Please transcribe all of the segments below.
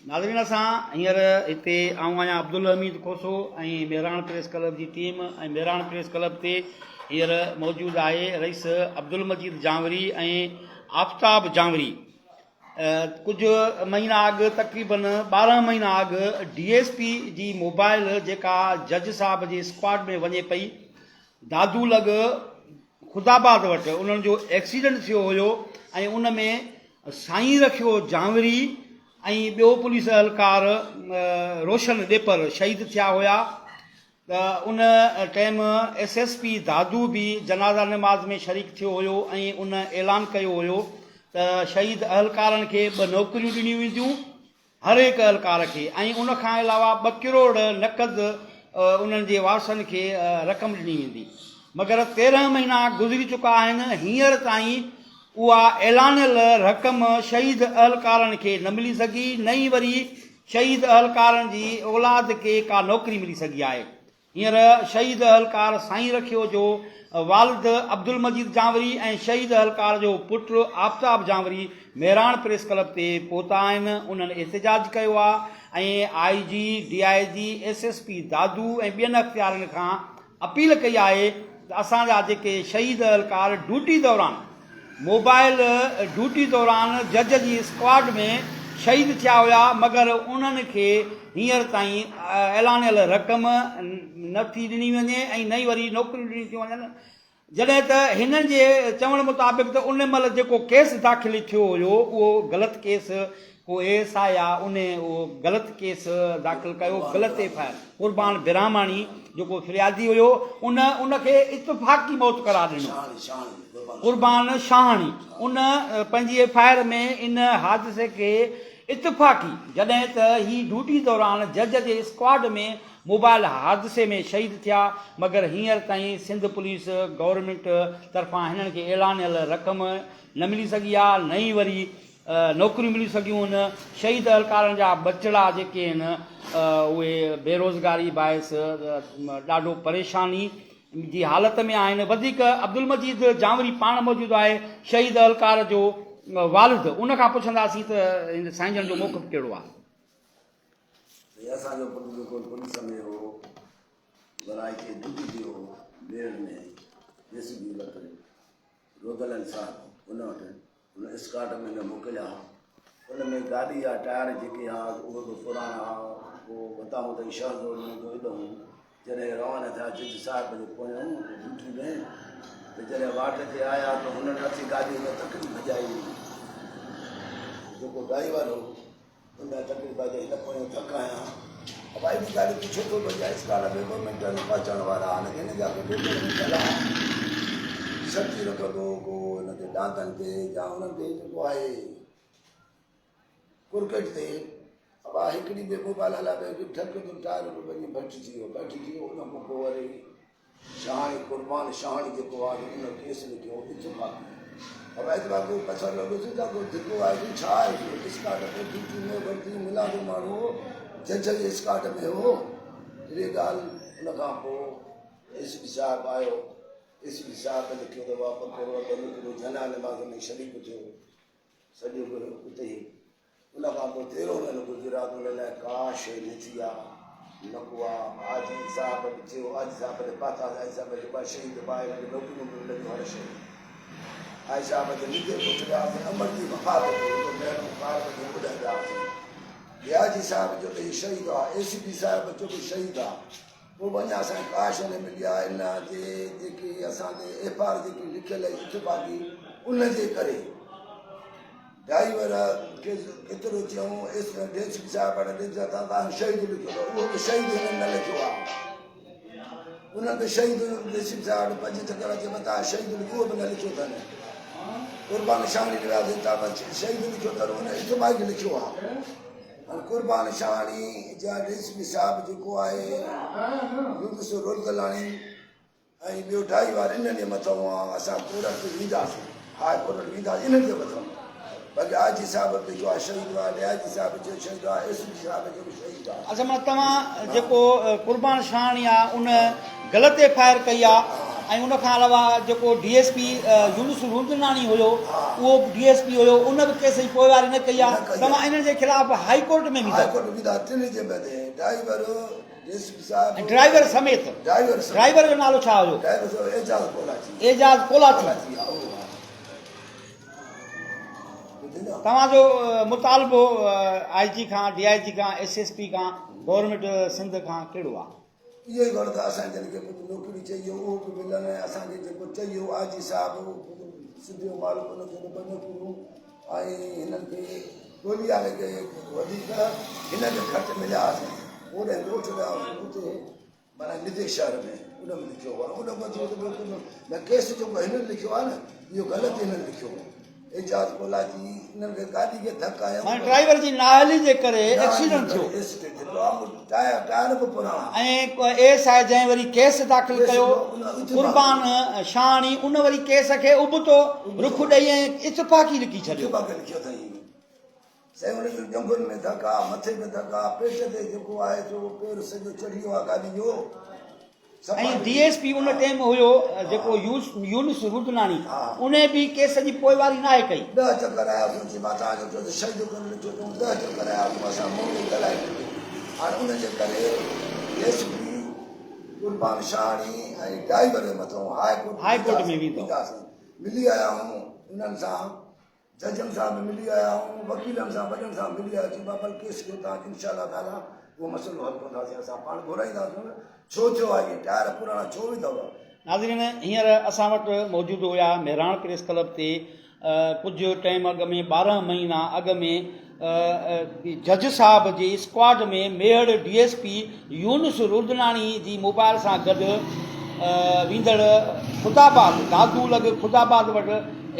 ناظرين اسان هينئر هتي آئون آهيان عبدالحميد کوسو ۽ مهراڻ پريس ڪلب جي ٽيم ۽ مهراڻ پريس ڪلب تي هينئر موجود آهي رئيس عبدالمجيد جانوري ۽ آفتاب جانوري ڪجهه مهينا اڳ تقريبن 12 مهينا اڳ ڊي ايس پي جي موبائل جيڪا جج صاحب جي اسڪواڊ ۾ وڃي پئي دادو لڳ خداآباد وٽ انهن جو ايڪسيڊنٽ ٿيو هيو ۽ ان ۾ سائين رکيو جانوري ۽ ٻيو پوليس اهلڪار روشن ڏيپر شهيد ٿيا هيا ته ان time S S P Dadu به جنازه نماز ۾ شريڪ ٿيو هيو ۽ ان اعلان ڪيو هيو ته شهيد اهلڪارن کي ٻه نوڪريون ڏنيون وينديون هر هڪ اهلڪار کي ۽ ان کان علاوه ٻه ڪروڙ نقد انهن جي وارثن کي رقم ڏني ويندي مگر 13 مهينا گذري چڪا آهن هينئر تائين اها اعلانيل رقم شهيد اهلڪارن کي نه ملي سگهي نه ئي وري شهيد اهلڪارن جي اولاد کي ڪا نوڪري ملي سگهي آهي. هينئر شهيد اهلڪار سائين رکيو جو والد عبدالمجيد جانوري ۽ شهيد اهلڪار جو پٽ آفتاب جانوري مهراڻ پريس ڪلب تي پهتا آهن انهن احتجاج ڪيو آهي ۽ I G, D I G, S S P Dadu ۽ ٻين اختيارين کان اپيل ڪئي آهي ته اسان جا جيڪي شهيد اهلڪار ڊيوٽي دوران موبائل ڊيوٽي دوران جج جي اسڪواڊ ۾ شهيد ٿيا هيا مگر انهن کي هينئر تائين اعلانيل رقم نه ٿي ڏني وڃي ۽ نه ئي وري نوڪريون ڏنيون ٿيون وڃن جڏهن ته هنن جي چوڻ مطابق ته ان مهل جيڪو ڪيس داخل ٿيو هيو اهو غلط ڪيس ڪو اي ايس I آ ان اهو غلط ڪيس داخل ڪيو غلط ايف I R قربان برهماڻي جيڪو فريادي هيو ان ان کي اتفاقي موت قرار ڏنو قربان شاهاڻي ان پنهنجي ايف I R ۾ ان حادثي کي اتفاقي جڏهن ته هي ڊيوٽي دوران جج جي اسڪواڊ ۾ موبائل حادثي ۾ شهيد ٿيا مگر هينئر تائين سنڌ پوليس گورنمينٽ طرفان هنن کي اعلانيل رقم نه ملي سگهي آ نه ئي وري نوڪريون ملي سگهيون هن، شهيد اهلڪارن جا ٻچڙا جيڪي آهن اهي بيروزگاري باعث ڏاڍو پريشاني جي حالت ۾ آهن، وڌيڪ عبدالمجيد جانوري پاڻ موجود آهي شهيد اهلڪار جو والد ان کان پڇنداسين ته هن سائين جن جو موقف ڪهڙو آهي. سائين اسان جو پٽ جيڪو پوليس ۾ هو ورائي ڊيوٽي تي هو ميرٽ ۾ جي سي بي وٽ رودلن صاحب ان وٽ ان اسڪارٽ ۾ نه موڪليا ها. ان ۾ گاڏي جا ٽائر جيڪي ها اهي به پراڻا ها. پوء وتاهون تائين شهزور منهنجو ايڏو هو. جڏهن روانا ٿيا جج صاحب جي پويان ڊيوٽي ۾ ته جڏهن واٽ تي آيا ته هنن اچي گاڏي هن تڪڙي ڀڄائي. جيڪو ڊرائيور هو. ان تڪڙي ڀڄ هن پويان ڌڪ هنيا. ابا ايڏي گاڏي تون ڇو ٿو ڀڄائين اسڪالا ۾ ٻه منٽ ۾ پهچڻ وارا آهن هن جا ڪي ڏوڪڙ وڌل آهن سچي رکندو ڪو هن تي ڏاندن تي يا هنن تي جيڪو آهي ڪرڪيٽ تي ابا هڪڙي ٻي موبائل هلائي پيو هڪ ڌڪ جو ٽائر به وڃي ڀٽ ٿي ويو ڀٽ ٿي ويو ان کان پوء وري شاهاڻي قربان شاهاڻي جيڪو آهي ان ڪيس لکيو اتفاقي اب اتفاق ڪو پٿر لڳو ٿي ته ڪو ڌڪو آيو ٿي ڇا آيو ٿي اسڪاٽ ۾ ڊيوٽي ۾ وردي ملان جو ماڻهو هو جج جي اسڪاٽ ۾ هو اهڙي ڳالهه ان کان پوء ايس پي صاحب آيو ايس پي صاحب لکيو ته واپس ڪرو ته نڪرو جنا نماز ۾ شريڪ ٿيو سڄو اتي ئي ان کان پوء تيرهون مهينو گذريو ته ان لاء ڪا شيء نه ٿي آ، نه ڪو آ. حاجي صاحب به ٿيو، حاجي صاحب تي پهتاسين، حاجي صاحب چيو ٻه شهيد ڀاء هن کي نوڪريون به ملنديون هر شيء. حاجي صاحب جي نڪي ڳوٺ وياسين، امڙ جي وفات ٿي، اتو ميڙ مقار ٻڌي اوڏانهن وياسين. ڊي I جي صاحب چيو ته هي شهيد آ، اي سي پي صاحب چيو به شهيد آ. پوء به اڃا اسان کي ڪا شيء نه ملي آ، ان جي جيڪي اسان تي ايف آر جيڪي لکيل آهي اتفاقي ان جي ڪري. ڊرائيور کي ڪيترو چيائون ايس ڊي ايس پي صاحب وٽ ڊي صاحب تان شهيد لکيو اٿو اهو به شهيد هنن نه لکيو آهي انهن به شهيد ڊي ايس پي صاحب وٽ پنج چڪر اچي متان شهيد لکيو اهو به نه لکيو اٿن قربان شاهڻي ڏي وياسين تان شهيد لکيو اٿن ان اتفاقي لکيو آهي هاڻي قربان شاهڻي جا ڊي ايس پي صاحب جيڪو آهي يونس رولدلاڻي ۽ ٻيو ڍائي وار انهن جي مٿئون آ، اسان ڪورٽ به وينداسين، هاء ڪورٽ وينداسين انهن جي مٿئون. باقي آء جي صاحب به چيو آ شهيد آ، ڊي I جي صاحب به چيو شهيد آ، ايس پي صاحب به چيو شهيد آ. اڇا معنيٰ توهان جيڪو قربان شاهاڻي آ ان غلط ايف I R ڪئي آ ۽ ان کان علاوه جيڪو ڊي ايس پي يونس روندناڻي هيو اهو به ڊي ايس پي هيو ان به ڪيس جي پوئواري نه ڪئي آهي توهان انهن جي خلاف هائي ڪورٽ ۾ ويندا. هائي ڪورٽ ويندا ٽنهي جي مٿي ڊرائيور ڊي ايس پي صاحب ۽ ڊرائيور سميت ڊرائيور سميت ڊرائيور جو نالو ڇا هيو؟ ڊرائيور جو اعجاز ڪولاچي. اعجاز ڪولاچي. ڪولاچي ها اهو ها. توهان جو مطالبو آء جي کان ڊي I جي کان ايس ايس پي کان گورنمينٽ سنڌ کان ڪهڙو آهي؟ اهو ئي گهر ته اسان جن کي ڪجهه نوڪري چئي اهو به ملن ۽ اسان کي جيڪو چئي آء جي صاحب اهو سنڌ جو مالڪ ان کي به ٻه نوڪريون ۽ هنن کي ٽولي واري کي وڌيڪ هن کي گهٽ مليا اسين هوڏانهن ڳوٺ ويا هئاسين اتي معنيٰ ندي شهر ۾ ان ۾ لکيو هو ان کان ٿيو ته ٻيو ڪجهه نه ڪيس جيڪو هنن لکيو آهي نه اهو غلط هنن لکيو هو اعجاز ڪولاچي انهن کي گاڏي کي ڌڪ آيو معنيٰ ڊرائيور جي نااهلي جي ڪري ايڪسيڊنٽ ٿيو. ايڪسيڊنٽ ٿيو آ ٽائر ٽائر به پراڻا. ۽ اي ايس I جنهن وري ڪيس داخل ڪيو قربان شاهاڻي ان وري ڪيس کي ابتو رخ ڏئي ۽ اتفاقي لکي ڇڏيو. اتفاقي لکيو اٿئي. سائين ان جو ڄنگهن ۾ ڌڪ آ، مٿي ۾ ڌڪ آ، پيٽ تي جيڪو آهي سو پير سڄو چڙهي ويو آ گاڏي جو. ۽ ڊي ايس پي ان ٽيم هيو جيڪو يونس رودناڻي ان به ڪيس جي پوئواري ناهي ڪئي. ڏهه چڪر آياسون چي مان توهان کي چيو ته شهيد ڪري لکيو اٿئون ڏهه چڪر آياسون اسان مون کي ڳالهائي ڏني هاڻي ان جي ڪري ڊي ايس پي قربان شاهاڻي ۽ ڊرائيور جي مٿان هاء ڪورٽ ۾ وينداسين ملي آيا آهيون انهن سان ججن سان به ملي آيا آهيون، وڪيلن سان وڏن سان ملي آيا چي بابل ڪيس ڏيو تان انشاء الله تعالي اهو مسئلو حل ڪنداسين اسان پاڻ گهرائينداسون ڇو ٿيو آهي اهي ٽائر پراڻا ڇو وڌو آهي. ناظرين هينئر اسان وٽ موجود هيا مهراڻ پريس ڪلب تي ڪجهه ٽائيم اڳ ۾ 12 مهينا اڳ ۾ جج صاحب جي squad ۾ Mehar D S P Younis Rudnani جي موبائل سان گڏ ويندڙ خداآباد دادو لڳ خداآباد وٽ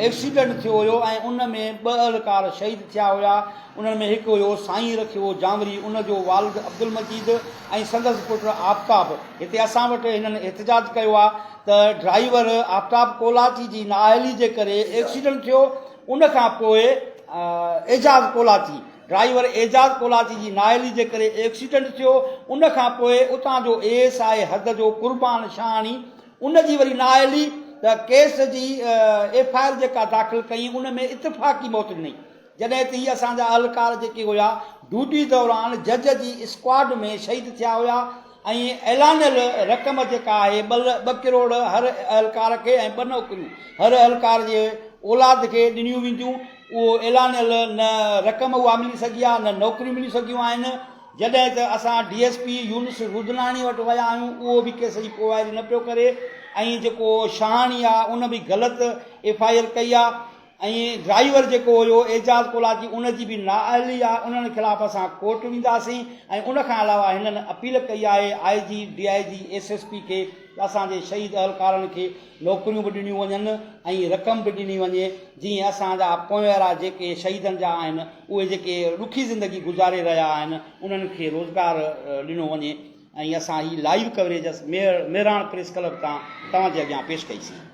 ايڪسيڊنٽ ٿيو هيو ۽ ان ۾ ٻه اهلڪار شهيد ٿيا هيا انهن ۾ هڪ هيو سائين رکيو جانوري ان جو والد عبدالمجيد ۽ سندس پٽ آفتاب هتي اسان وٽ هنن احتجاج ڪيو آهي ته ڊرائيور آفتاب ڪولاچي جي نااهلي جي ڪري ايڪسيڊنٽ ٿيو ان کان پوء اعجاز ڪولاچي ڊرائيور اعجاز ڪولاچي جي نااهلي جي ڪري ايڪسيڊنٽ ٿيو ان کان پوء اتان جو اي ايس I حد جو قربان شاهاڻي ان جي وري نااهلي ته ڪيس جي ايف I R جيڪا داخل ڪئي ان ۾ اتفاقي موت ڏني جڏهن ته هي اسان جا اهلڪار جيڪي هيا ڊيوٽي دوران جج جي اسڪواڊ ۾ شهيد ٿيا هيا ۽ اعلانيل رقم جيڪا آهي ٻه ڪروڙ هر اهلڪار کي ۽ ٻه نوڪريون هر اهلڪار جي اولاد کي ڏنيون وينديون اهو اعلانيل نه رقم اها ملي سگهي آهي نه نوڪريون ملي سگهيون آهن جڏهن ته اسان D S P Younis Rudnani وٽ ويا آهيون اهو به ڪيس جي پوئواري نه پيو ڪري ۽ جيڪو شاهاڻي آهي ان به غلط ايف I R ڪئي آهي ۽ ڊرائيور جيڪو هيو اعجاز ڪولاچي ان جي به نااهلي آ انهن خلاف اسان ڪورٽ وينداسين ۽ ان کان علاوه هنن اپيل ڪئي آهي I G D I G S S P کي ته اسان جي شهيد اهلڪارن کي نوڪريون به ڏنيون وڃن ۽ رقم به ڏني وڃي جيئن اسان جا پوئنوارا جيڪي شهيدن جا آهن اهي جيڪي ڏکي زندگي گذاري رهيا آهن انهن کي روزگار ڏنو وڃي ۽ اسان هي live coverage Mehran press club تان توهان جي اڳيان پيش ڪئي سين.